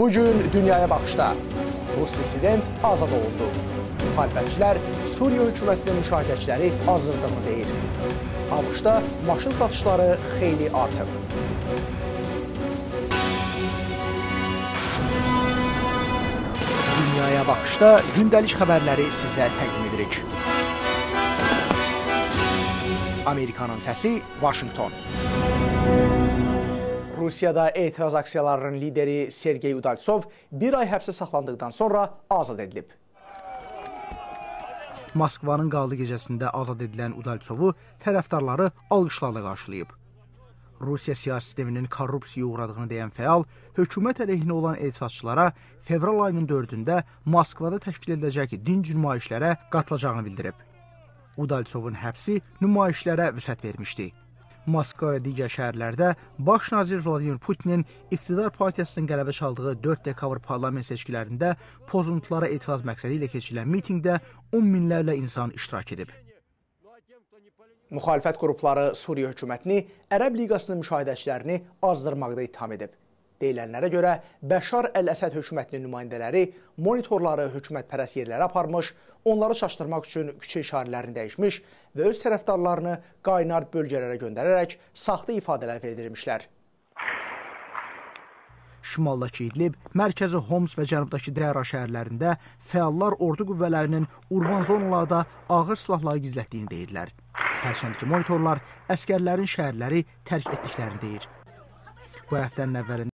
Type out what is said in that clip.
Bugün dünyaya baxışda Rus dissident azad olundu. Müxalifətçilər Suriya hökumətinin müşahidəçiləri azdırdığını deyir. ABŞ-da maşın satışları xeyli artıb. Dünyaya baxışda gündəlik xəbərləri sizə təqdim edirik. Amerikanın səsi, Washington. Rusiyada etiraz aksiyalarının lideri Sergey Udaltsov bir ay həbsdə saxlandıqdan sonra azad edilib. Moskvanın qaldı gecəsində azad edilən Udaltsovu tərəfdarları alqışlarla qarşılayıb. Rusiya siyasi sisteminin korrupsiyaya uğradığını deyən fəal, hökumət əleyhinə olan etirazçılara fevral ayının 4-ündə Moskvada təşkil ediləcək dinc nümayişlərə qatılacağını bildirib. Udaltsovun həbsi nümayişlərə vüsət vermişdi. Moskva və digər şəhərlərdə baş nazir Vladimir Putinin iqtidar partiyasının qələbə çaldığı 4 dekabr parlament seçkilərində pozuntulara etiraz məqsədi ilə keçirilən mitinqdə 10 minlərlə insan iştirak edib. Müxalifət qrupları Suriya hökumətini Ərəb Liqasının müşahidəçilərini azdırmaqda ittiham edib. Deyilənlərə görə Bəşar Əl-Əsəd hökumətinin nümayəndələri monitorları hökumətpərəst yerlərə aparmış, onları çaşdırmaq üçün küçə işarələrini dəyişmiş və öz tərəfdarlarını qaynar bölgələrə göndərərək saxta ifadələr verdirmişlər. Şimaldakı İdlib, mərkəzi Homs və cənubdakı Dəra şəhərlərində fəallar ordu qüvvələrinin urban zonalarda ağır silahları gizlətdiyini deyirlər. Hərçənd ki, monitorlar əsgərlərin şəhərləri tərk etdiklərini deyir. Bu həftənin əvvəlində